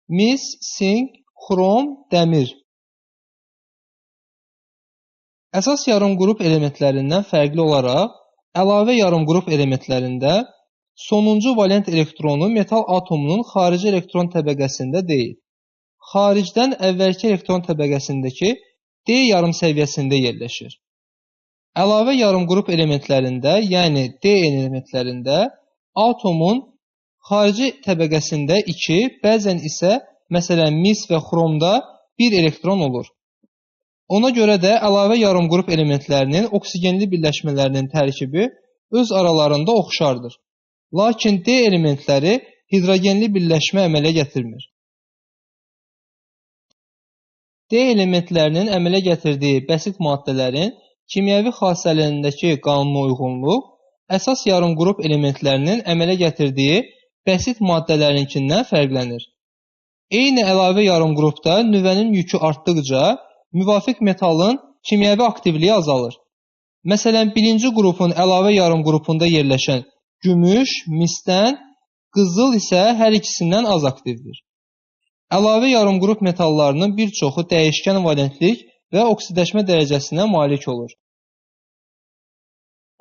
Mis, sink, xrom, dəmir. Əsas yarımqrup elementlərindən fərqli olaraq, əlavə yarımqrup elementlərində sonuncu valent elektronu metal atomunun xarici elektron təbəqəsində deyil, xaricdən əvvəlki elektron təbəqəsindəki D yarım səviyyəsində yerləşir. Əlavə yarımqrup elementlərində, yəni D elementlərində atomun xarici təbəqəsində 2, bəzən isə məsələn mis və xromda 1 elektron olur. Ona görə də əlavə yarımqrup elementlərinin oksigenli birləşmələrinin tərkibi öz aralarında oxşardır. Lakin D elementləri hidrogenli birləşmə əmələ gətirmir. D elementlərinin əmələ gətirdiyi bəsit maddələrin kimyəvi xassələrindəki qanuna uyğunluq əsas yarımqrup elementlərinin əmələ gətirdiyi bəsit maddələrinkindən fərqlənir. Eyni əlavə yarımqrupda nüvənin yükü artdıqca müvafiq metalın kimyəvi aktivliyi azalır. Məsələn, birinci qrupun əlavə yarımqrupunda yerləşən gümüş, misdən, qızıl isə hər ikisindən az aktivdir. Əlavə yarımqrup metallarının bir çoxu dəyişkən valentlik və oksidləşmə dərəcəsinə malik olur.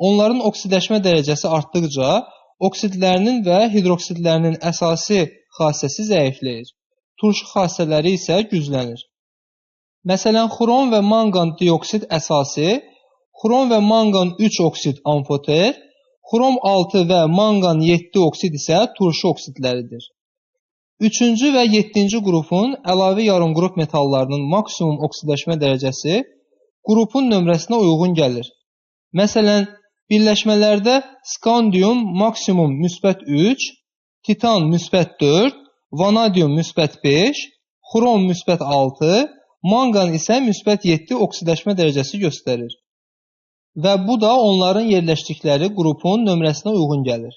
Onların oksidləşmə dərəcəsi artdıqca oksidlərinin və hidroksidlərinin əsasi xassəsi zəifləyir, turşu xassələri isə güclənir. Məsələn, xrom və manqan dioksid əsasi, xrom və manqan 3 oksid amfoter, xrom 6 və manqan 7 oksid isə turşu oksidləridir. 3-cü və 7-ci qrupun əlavə yarımqrup metallarının maksimum oksidləşmə dərəcəsi qrupun nömrəsinə uyğun gəlir. Məsələn, birləşmələrdə skandium maksimum müsbət 3, titan müsbət 4, vanadium müsbət 5, xrom müsbət 6, manqan isə müsbət 7 oksidləşmə dərəcəsi göstərir. Və bu da onların yerləşdikləri qrupun nömrəsinə uyğun gəlir.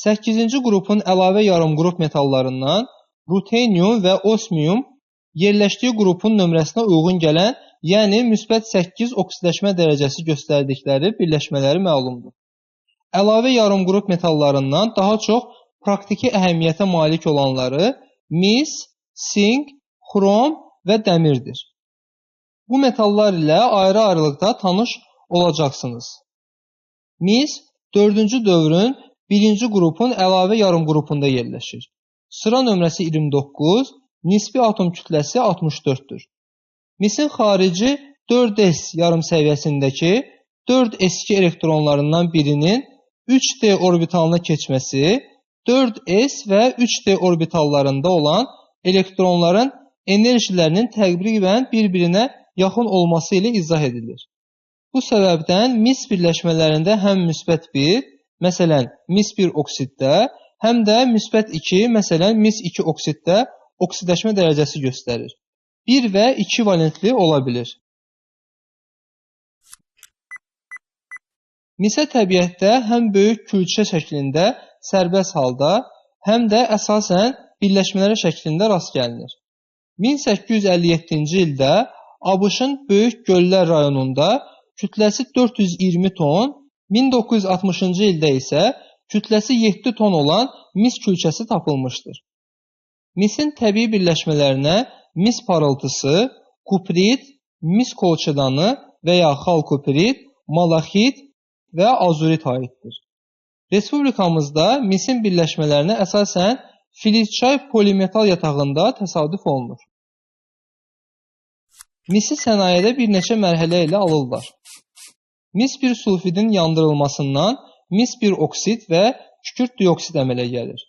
8-ci qrupun əlavə yarımqrup metallarından rutenium və osmium yerləşdiyi qrupun nömrəsinə uyğun gələn, yəni müsbət 8 oksidləşmə dərəcəsi göstərdikləri birləşmələri məlumdur. Əlavə yarımqrup metallarından daha çox praktiki əhəmiyyətə malik olanları mis, sink, xrom və dəmirdir. Bu metallar ilə ayrı-ayrılıqda tanış olacaqsınız. Mis 4-cü dövrün 1-ci qrupun əlavə yarımqrupunda yerləşir. Sıra nömrəsi 29, nisbi atom kütləsi 64-dür. Misin xarici 4s yarım səviyyəsindəki 4s2 elektronlarından birinin 3d orbitalına keçməsi 4s və 3d orbitallarında olan elektronların enerjilərinin təqribən bir-birinə yaxın olması ilə izah edilir. Bu səbəbdən mis birləşmələrində həm müsbət 1, məsələn, mis 1 oksiddə, həm də müsbət 2, məsələn, mis 2 oksiddə oksidləşmə dərəcəsi göstərir. 1 və 2 valentli ola bilir. Misə təbiətdə həm böyük külçə şəklində sərbəst halda, həm də əsasən birləşmələr şəklində rast gəlinir. 1857-ci ildə ABŞ-ın Böyük Göllər rayonunda kütləsi 420 ton, 1960-cı ildə isə kütləsi 7 ton olan mis külçəsi tapılmışdır. Misin təbii birləşmələrinə mis parıltısı, kuprit, mis kolçedanı və ya xalkoprit, malaxit və azurit aiddir. Respublikamızda misin birləşmələrinə əsasən Filizçay polimetal yatağında təsadüf olunur. Misi sənayedə bir neçə mərhələ ilə alırlar. Mis bir sulfidin yandırılmasından mis bir oksid və kükürt dioksid əmələ gəlir.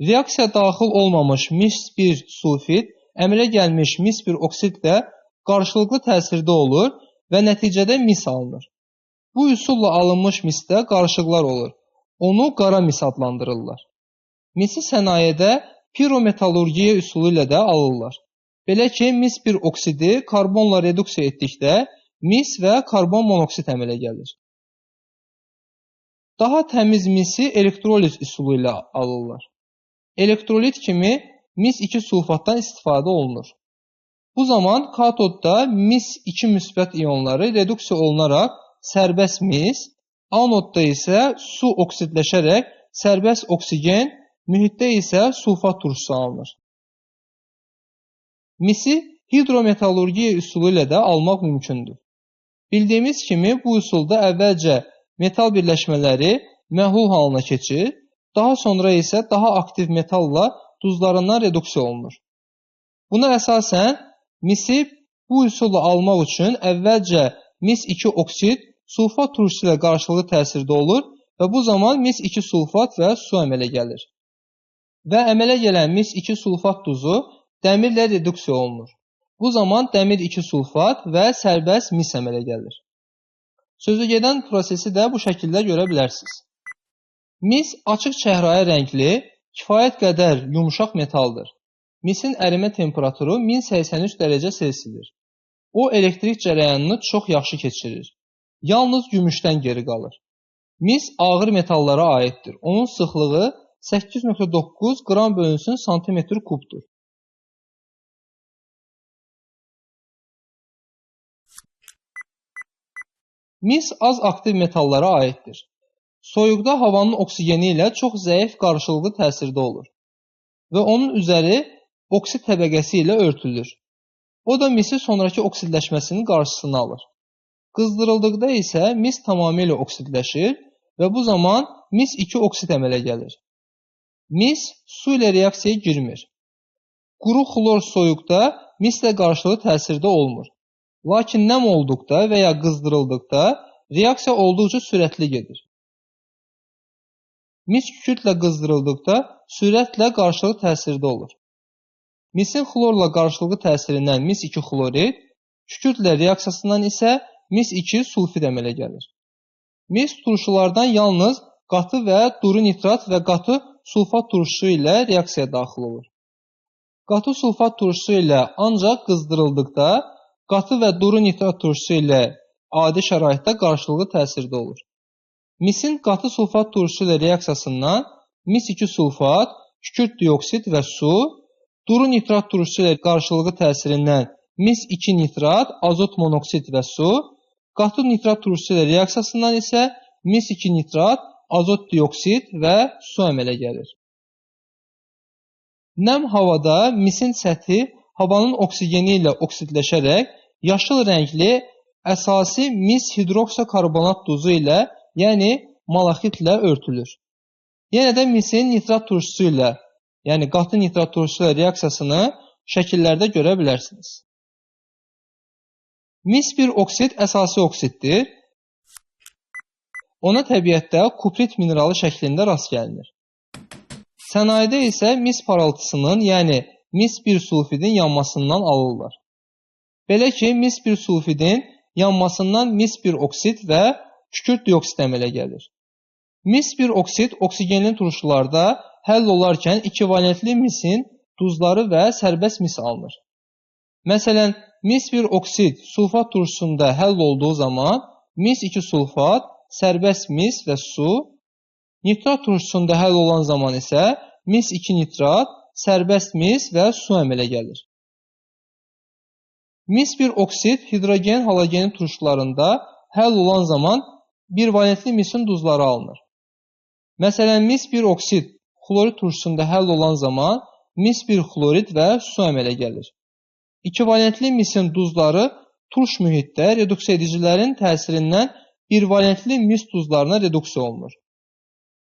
Reaksiya daxil olmamış mis bir sulfid əmələ gəlmiş mis bir oksidlə qarşılıqlı təsirdə olur və nəticədə mis alınır. Bu üsulla alınmış misdə qarışıqlar olur. Onu qara mis adlandırırlar. Misi sənayedə pirometallurgiya üsulu ilə də alırlar. Belə ki, mis bir oksidi karbonla reduksiya etdikdə mis və karbon monoksid əmələ gəlir. Daha təmiz misi elektroliz üsulu ilə alırlar. Elektrolit kimi mis 2 sulfatdan istifadə olunur. Bu zaman katodda mis 2 müsbət ionları reduksiya olunaraq sərbəst mis, anodda isə su oksidləşərək sərbəst oksigen, mühitdə isə sulfat turşusu alınır. Misi hidrometallurgiya üsulu ilə də almaq mümkündür. Bildiyimiz kimi bu üsulda əvvəlcə metal birləşmələri məhlul halına keçir, daha sonra isə daha aktiv metalla duzlarından reduksiya olunur. Buna əsasən misi bu üsulla almaq üçün əvvəlcə mis 2 oksid sulfat turşusu ilə qarşılıqlı təsirdə olur və bu zaman mis 2 sulfat və su əmələ gəlir. Və əmələ gələn mis 2 sulfat duzu dəmirlə reduksiya olunur. Bu zaman dəmir 2 sulfat və sərbəst mis əmələ gəlir. Sözü gedən prosesi də bu şəkildə görə bilərsiniz. Mis açıq çəhrayı rəngli, kifayət qədər yumşaq metaldır. Misin ərimə temperaturu 1083 dərəcə Selsidir. O, elektrik cərəyanını çox yaxşı keçirir. Yalnız gümüşdən geri qalır. Mis ağır metallara aiddir. Onun sıxlığı 8,9 qram bölünsün santimetr kubdur. Mis az aktiv metallara aiddir. Soyuqda havanın oksigeni ilə çox zəif qarşılıqlı təsirdə olur və onun üzəri oksid təbəqəsi ilə örtülür. O da misi sonrakı oksidləşməsinin qarşısını alır. Qızdırıldıqda isə mis tamamilə oksidləşir və bu zaman mis 2 oksid əmələ gəlir. Mis su ilə reaksiyaya girmir. Quru xlor soyuqda mislə qarşılıqlı təsirdə olmur. Lakin nəm olduqda və ya qızdırıldıqda reaksiya olduqca sürətli gedir. Mis kükürdlə qızdırıldıqda sürətlə qarşılıqlı təsirdə olur. Misin xlorla qarşılıqlı təsirindən mis 2 xlorid, kükürdlə reaksiyasından isə mis 2 sulfid əmələ gəlir. Mis turşulardan yalnız qatı və duru nitrat və qatı sulfat turşusu ilə reaksiyaya daxil olur. Qatı sulfat turşusu ilə ancaq qızdırıldıqda, qatı və duru nitrat turşusu ilə adi şəraitdə qarşılıqlı təsirdə olur. Misin qatı sulfat turşusu ilə reaksiyasından mis 2 sulfat, kükürt dioksid və su, duru nitrat turşusu ilə qarşılıqlı təsirindən mis 2 nitrat, azot monoksid və su, qatı nitrat turşusu ilə reaksiyasından isə mis 2 nitrat, azot dioksid və su əmələ gəlir. Nəm havada misin səthi havanın oksigeni ilə oksidləşərək yaşıl rəngli əsasi mis hidroksokarbonat duzu ilə, yəni malaxitlə örtülür. Yenə də misin nitrat turşusu ilə, yəni qatı nitrat turşusu ilə reaksiyasını şəkillərdə görə bilərsiniz. Mis bir oksid əsasi oksiddir. Ona təbiətdə kuprit mineralı şəklində rast gəlinir. Sənayedə isə mis parıltısının, yəni mis 1 sulfidin yanmasından alırlar. Belə ki, mis 1 sulfidin yanmasından mis 1 oksid və kükürt dioksid əmələ gəlir. Mis 1 oksid oksigenli turşularda həll olarkən ikivalentli misin duzları və sərbəst mis alınır. Məsələn, mis 1 oksid sulfat turşusunda həll olduğu zaman mis 2 sulfat, sərbəst mis və su, nitrat turşusunda həll olan zaman isə mis 2 nitrat, sərbəst mis və su əmələ gəlir. Mis 1 oksid hidrogen halogeni turşularında həll olan zaman birvalentli misin duzları alınır. Məsələn, mis 1 oksid xlorid turşusunda həll olan zaman mis 1 xlorid və su əmələ gəlir. İkivalentli misin duzları turş mühitdə reduksiya edicilərin təsirindən birvalentli mis duzlarına reduksiya olunur.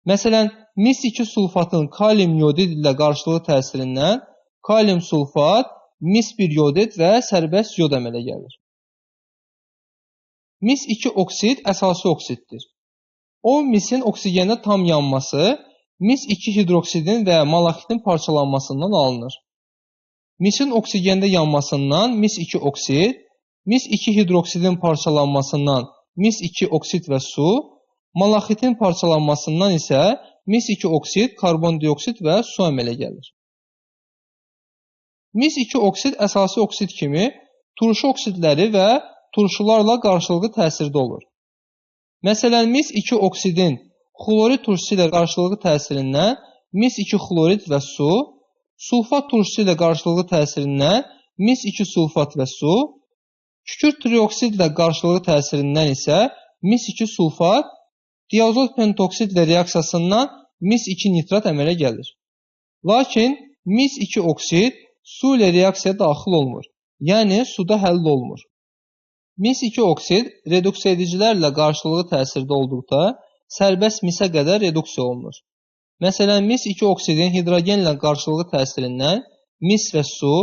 Məsələn, mis 2 sulfatın kalium yodid ilə qarşılıqlı təsirindən kalium sulfat, mis 1 yodid və sərbəst yod əmələ gəlir. Mis 2 oksid əsasi oksiddir. O, misin oksigendə tam yanması, mis 2 hidroksidin və malaxitin parçalanmasından alınır. Misin oksigendə yanmasından mis 2 oksid, mis 2 hidroksidin parçalanmasından mis 2 oksid və su, malaxitin parçalanmasından isə mis 2 oksid, karbondioksid və su əmələ gəlir. Mis 2 oksid əsasi oksid kimi turşu oksidləri və turşularla qarşılıqlı təsirdə olur. Məsələn, mis 2 oksidin xlorid turşusu ilə qarşılıqlı təsirindən mis 2 xlorid və su, sulfat turşusu ilə qarşılıqlı təsirindən mis 2 sulfat və su, kükürt trioksid ilə qarşılıqlı təsirindən isə mis 2 sulfat, diazot pentoksid ilə reaksiyasından mis 2 nitrat əmələ gəlir. Lakin mis 2 oksid su ilə reaksiyaya daxil olmur, yəni suda həll olmur. Mis 2 oksid reduksiya edicilərlə qarşılıqlı təsirdə olduqda sərbəst misə qədər reduksiya olunur. Məsələn, mis 2 oksidin hidrogenlə qarşılıqlı təsirindən mis və su,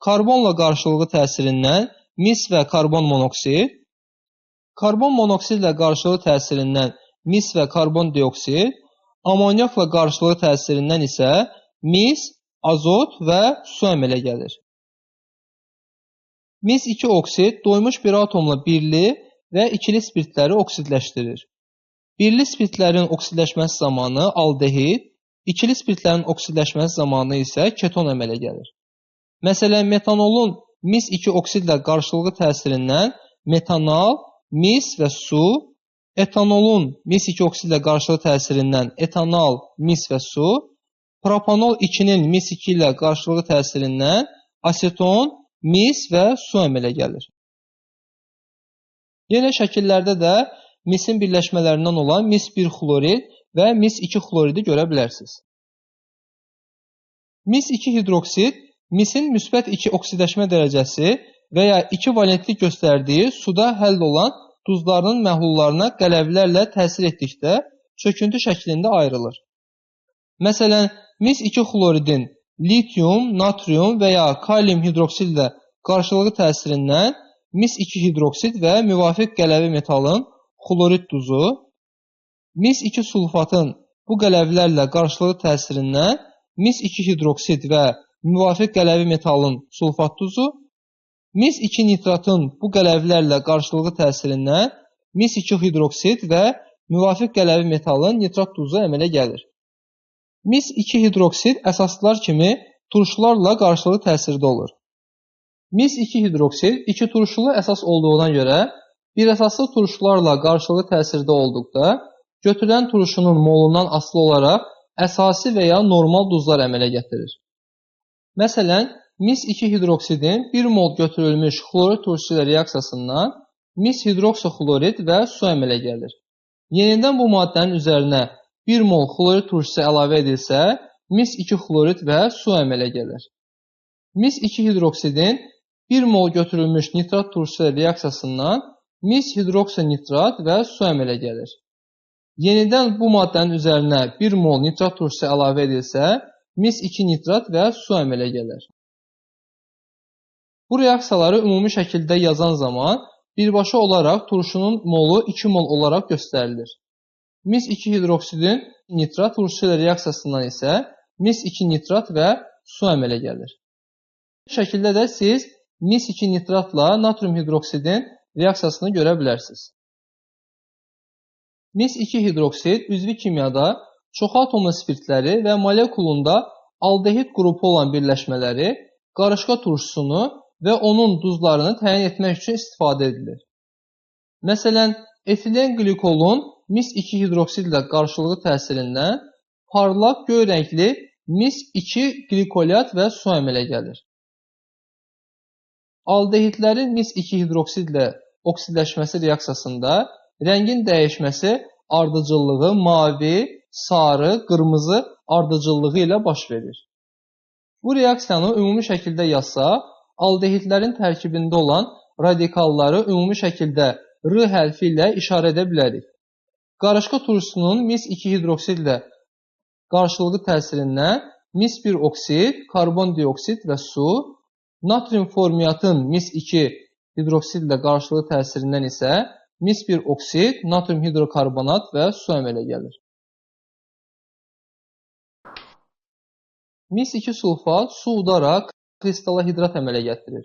karbonla qarşılıqlı təsirindən mis və karbon monoksid, karbon monoksidlə qarşılıqlı təsirindən mis və karbon dioksid, amonyakla qarşılıqlı təsirindən isə mis, azot və su əmələ gəlir. Mis 2 oksid doymuş bir atomla birli və ikili spirtləri oksidləşdirir. Birli spirtlərin oksidləşməsi zamanı aldehid, ikili spirtlərin oksidləşməsi zamanı isə keton əmələ gəlir. Məsələn, metanolun mis 2 oksidlə qarşılıqlı təsirindən metanal, mis və su, etanolun mis 2 oksidlə qarşılıqlı təsirindən etanal, mis və su, propanol 2-nin mis 2 ilə qarşılıqlı təsirindən aseton, mis və su əmələ gəlir. Yenə şəkillərdə də misin birləşmələrindən olan mis 1 xlorid və mis 2 xloridi görə bilərsiniz. Mis 2 hidroksid misin müsbət 2 oksidləşmə dərəcəsi və ya 2 valentlik göstərdiyi suda həll olan duzlarının məhlullarına qələvlərlə təsir etdikdə çöküntü şəklində ayrılır. Məsələn, mis 2 xloridin litium, natrium və ya kalium hidroksidlə qarşılıqlı təsirindən mis 2 hidroksid və müvafiq qələvi metalın xlorid duzu, mis 2 sulfatın bu qələvlərlə qarşılıqlı təsirindən mis 2 hidroksid və müvafiq qələvi metalın sulfat duzu, mis 2 nitratın bu qələvlərlə qarşılıqlı təsirindən mis 2 hidroksid və müvafiq qələvi metalın nitrat duzu əmələ gəlir. Mis 2 hidroksid əsaslar kimi turşularla qarşılıqlı təsirdə olur. Mis 2 hidroksid iki turşulu əsas olduğuna görə bir əsaslı turşularla qarşılıqlı təsirdə olduqda götürülən turşunun molundan asılı olaraq əsasi və ya normal duzlar əmələ gətirir. Məsələn, mis 2 hidroksidin 1 mol götürülmüş xlorid turşusu ilə reaksiyasından mis hidroksiklorid və su əmələ gəlir. Yenidən bu maddənin üzərinə 1 mol xlorid turşusu əlavə edilsə, mis 2 xlorid və su əmələ gəlir. Mis 2 hidroksidin 1 mol götürülmüş nitrat turşusu ilə reaksiyasından mis hidroksinitrat və su əmələ gəlir. Yenidən bu maddənin üzərinə 1 mol nitrat turşusu əlavə edilsə, mis 2 nitrat və su əmələ gəlir. Bu reaksiyaları ümumi şəkildə yazan zaman birbaşa olaraq turşunun molu 2 mol olaraq göstərilir. Mis 2 hidroksidin nitrat turşusu ilə reaksiyasından isə mis 2 nitrat və su əmələ gəlir. Bu şəkildə də siz mis 2 nitratla natrium hidroksidin reaksiyasını görə bilərsiniz. Mis 2 hidroksid üzvi kimyada çoxatomlu spirtləri və molekulunda aldehid qrupu olan birləşmələri, qarışqa turşusunu və onun duzlarını təyin etmək üçün istifadə edilir. Məsələn, etilen qlikolun mis 2 hidroksidlə qarşılıqlı təsirindən parlaq göy rəngli mis 2 qlikolyat və su əmələ gəlir. Aldehidlərin mis 2 hidroksidlə oksidləşməsi reaksiyasında rəngin dəyişməsi ardıcıllığı mavi, sarı, qırmızı ardıcıllığı ilə baş verir. Bu reaksiyanı ümumi şəkildə yazsaq, aldehidlərin tərkibində olan radikalları ümumi şəkildə R hərfi ilə işarə edə bilərik. Qarışqa turşusunun mis 2 hidroksidlə qarşılıqlı təsirindən mis 1 oksid, karbon dioksid və su, natrium formiatın mis 2 hidroksidlə qarşılıqlı təsirindən isə mis 1 oksid, natrium hidrokarbonat və su əmələ gəlir. Mis 2 sulfat su udaraq kristallohidrat əmələ gətirir.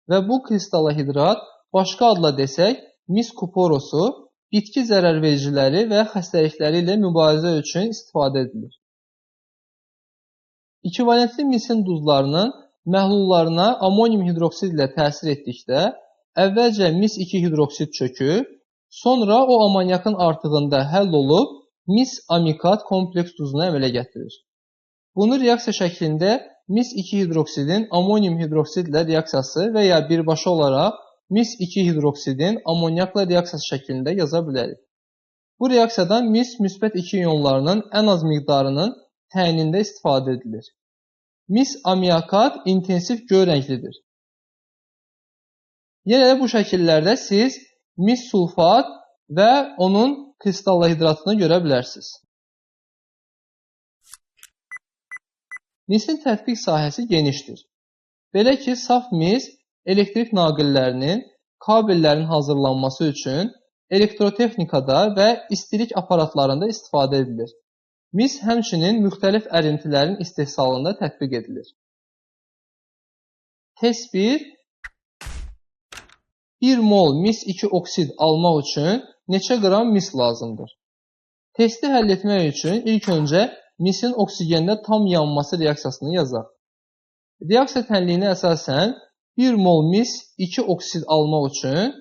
Və bu kristallohidrat, başqa adla desək, mis kuporosu bitki zərərvericiləri və xəstəlikləri ilə mübarizə üçün istifadə edilir. İkivalentli misin duzlarının məhlullarına amonium hidroksid ilə təsir etdikdə, əvvəlcə mis 2 hidroksid çökür, sonra o amonyakın artığında həll olub mis amikat kompleks duzunu əmələ gətirir. Bunu reaksiya şəklində mis 2 hidroksidin amonium hidroksidlə reaksiyası və ya birbaşa olaraq mis 2 hidroksidin amonyakla reaksiyası şəklində yaza bilərik. Bu reaksiyadan mis müsbət 2 ionlarının ən az miqdarının təyinində istifadə edilir. Mis amiakat intensiv göy rənglidir. Yenə də bu şəkillərdə siz mis sulfat və onun kristallohidratını görə bilərsiniz. Misin tətbiq sahəsi genişdir. Belə ki, saf mis elektrik naqillərinin, kabellərin hazırlanması üçün elektrotexnikada və istilik aparatlarında istifadə edilir. Mis həmçinin müxtəlif ərintilərin istehsalında tətbiq edilir. Test 1. 1 mol mis 2 oksid almaq üçün neçə qram mis lazımdır? Testi həll etmək üçün ilk öncə misin oksigende tam yanması reaksiyasını yazaq. Reaksiya tənliyinə əsasən 1 mol mis 2 oksid almaq üçün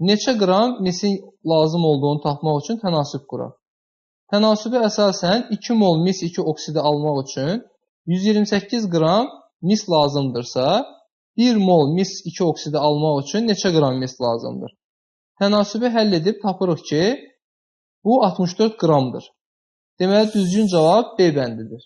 neçə qram misin lazım olduğunu tapmaq üçün tənasüb quraq. Tənasübə əsasən 2 mol mis 2 oksidi almaq üçün 128 qram mis lazımdırsa, 1 mol mis 2 oksidi almaq üçün neçə qram mis lazımdır? Tənasübü həll edib tapırıq ki, bu 64 qramdır. Deməli, düzgün cavab B bəndidir.